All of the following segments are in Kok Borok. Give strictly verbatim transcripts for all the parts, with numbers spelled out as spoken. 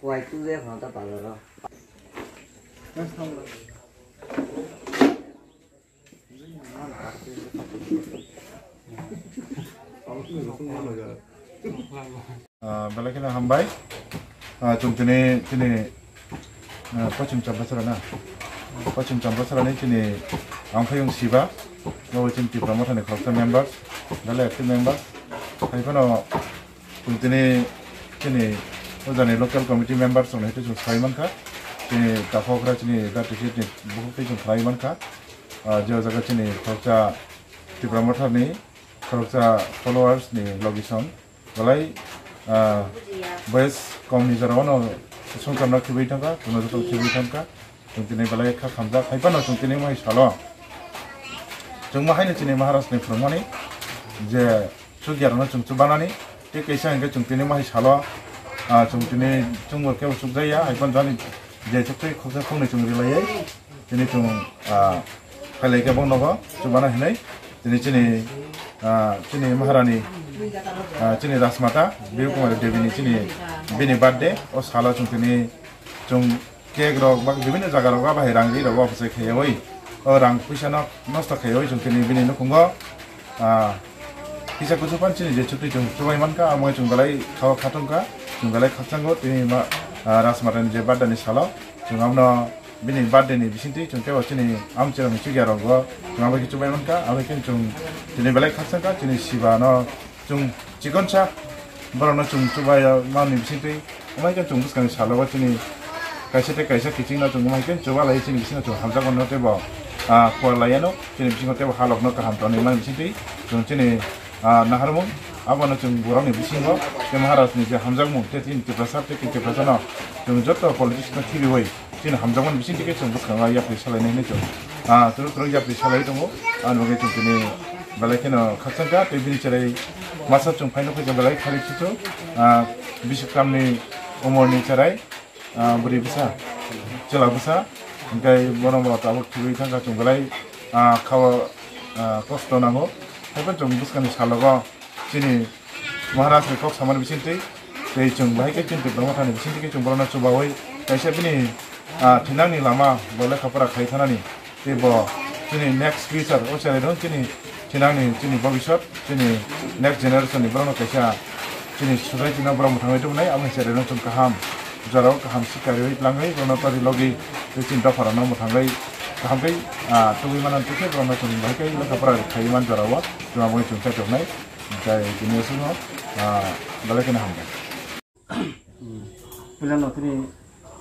Wai tu je khon ta bazar o. Ah, belai kheno hambai. Ah, chwng tini, tini, ah, Pachim Champasara na? Pachim Champasara ni chini Angphayung Siba, bo chini Tipra Motha ni khoroksa members, belai active members. Hai phano chwng tini chini o jani local committee members rok ni hai chwng sai mankha. Chini takhokra chini jati ni bukhuk twi chwng khlai mankha. Ah, je o jaga chini khoroksa Tipra Motha ni khoroksa followers ni logi song belai, ah, boyes kom ni jora o no songkar no khibi thangkha, kuno joto khibi thangkha. Chwng tini belai kha khamjak, hai phano chwng tini mo hai salo. Chwng mo hai no chini Maharaj ni phwrwngmani je chukya rok no chwng chubanani, tei kaisa hwnkhe chwng tini mo hai salo, ah, chwng tini chwng bo kebo chukjaya, hai phano jani je chukti khoksa khoknwi chwng rilaiwi. Tini chwng, ah, phailai khe bokno bo chubana hinwi. Tini chini, ah, chini Maharani, ah, chini Rajmata Biru Kumari Devi ni chini bini birthday. O salo chwng tini chwng cake rok ba bibinno jaga rok ba bahai rang ri rok bo bwsai khaiwi o rang puisa no nosto khaiwi chwng tini bini nukhungo, ah, kisa kusu phan chini je chukti chwng chubai mankha, amo chwng belai khao khatungkha, chwng belai khakchango tini ma, ah, Rajmata ni je birthday ni salo chwng abono bini birthday ni bisingtwi chwng teibo chini amchwrwng ni chukya rok bo chwng abo khe chubai mankha, abo khe chwng chini belai khakchangkha, chini Siba no chwng chikonsa borok no chwng chubai mani bisingtwi, amai khe chwng bwskang ni salo bo chini kaisa tei kaisa kiching no chwng amai khe chuba lai chini bisingo chwng hamjak mano teibo, ah, kuar lai ano chini bisingo teibo halok no kaham tonwi mani bisingtwi chwng chini, ah, naharmung abono chwng borok ni bisingo tei Maharaj ni je hamjakmung tei chini Tiprasa tei Tiprasa no chwng joto politics no khibiwi chini hamjakmani bising tike chwng bwskango yapri salainai hinwi chwng, ah, twrwk twrwk yapri salai tongo. Ani bagwi chwng tini belai kheno khakchangkha tei bini cherai masa chwng phaino khe belai khalik suthu, ah, bisik kamni umorni cherai, ah, bwrwi bwsa, chwla bwsa, hwnkhe bono bo tabuk khibiwi thangkha chwng belai, ah, khao, ah, kosto nango. Haiphano chwng bwskangni salogo chini Maharaj ni kok samani bisingtwi tei chwng bahai khe chini Tipra Motha ni bisingtwi khe chwng borokno chubaui kaisa bini, ah, thinangni lama bo lekha pora khai thanani tei bo chini next future o cherai rw chini thinangni chini bobiswt chini next generation ni borokno kaisa chini society no borok mwthangwi tubunai aboni cherai rw chwng kaham jorao kaham sikariui tlangwi borokno tori logi tei chini dopha rokno mwthangwi kaham khe, ah, tubui mano tei khe borokno chwng bahai khe lekha pora khai man jorao chwng aboni chwng chaijoknai. Tei tini aswkno, ah, belai kheno hambai. Puilano tini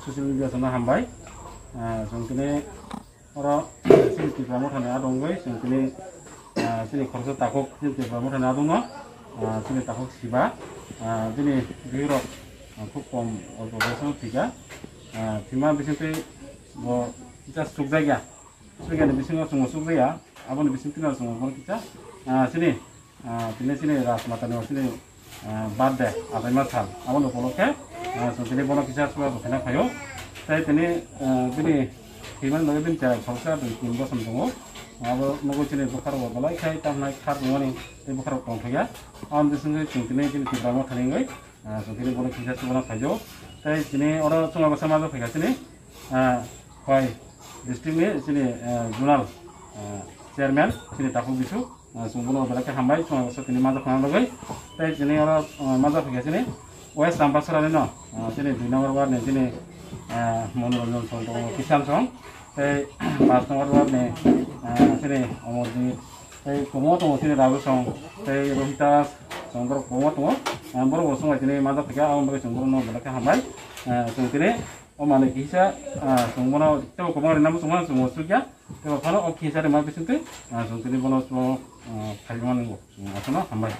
social media sana hambai. Ah, chwng tini oro chini Tipra Motha ni adong bai, chwng tini, ah, chini khoroksa takhuk chini Tipra Motha ni adong no, ah, chini takhuk Siba, ah, bini bihik rok, ah, khub kom, olpo boyosno thwikha. Ah, thwima bisingtwi bo just chukjakya. Chukya ni bisingo chwng chukjakya, aboni bisingtwi no chwng bono kisa, ah, chini, ah, tini chini Rajmata ni chini, ah, birthday, achaima sal, aboni upolokhe, ah, chwng tini bono kisa chuba bo khaina phaio. Tei tini, ah, bini thwimani logi bini chwrai khoroksa dui tin bosom tongo. Abo nugui chini bwkha rok bo belai khai tamnai kha tongmani tei bwkha rok tongthokya. Aboni bisingtwi chwng tini chini Tipra Motha ni wngwi, ah, chwng tini bono kisa chuba no phaio. Tei tini oro chwng bwsa ma phaikha chini, ah, Khwai district ni chini, ah, zonal, ah, chairman chini Takhuk Bisu. Ah, chwng bono belai khe hambai, chwng abo tini majak khna bagwi. Tei tini oro, ah, majak khe chini West Champasara ni no, ah, chini dui number ward ni chini, ah, Monoranjan song tongo, Kishan song. Tei paanch number ward ni, ah, chini Omorjit. Tei komo tongo chini Raju song. Tei Rohitas song borok komo tongo. Ah, borok bo song bai tini majak khe, abo bagwi chwng bono belai khe hambai. Ah, chwng tini o manwi kisa, ah, chwng bono tei komo rinani chwng bono chwng sukya. Tei bo phano o kisa rima bisingtwi, ah, chwng tini bono chwng, ah, phaimani bo. Chwng aswkno hambai.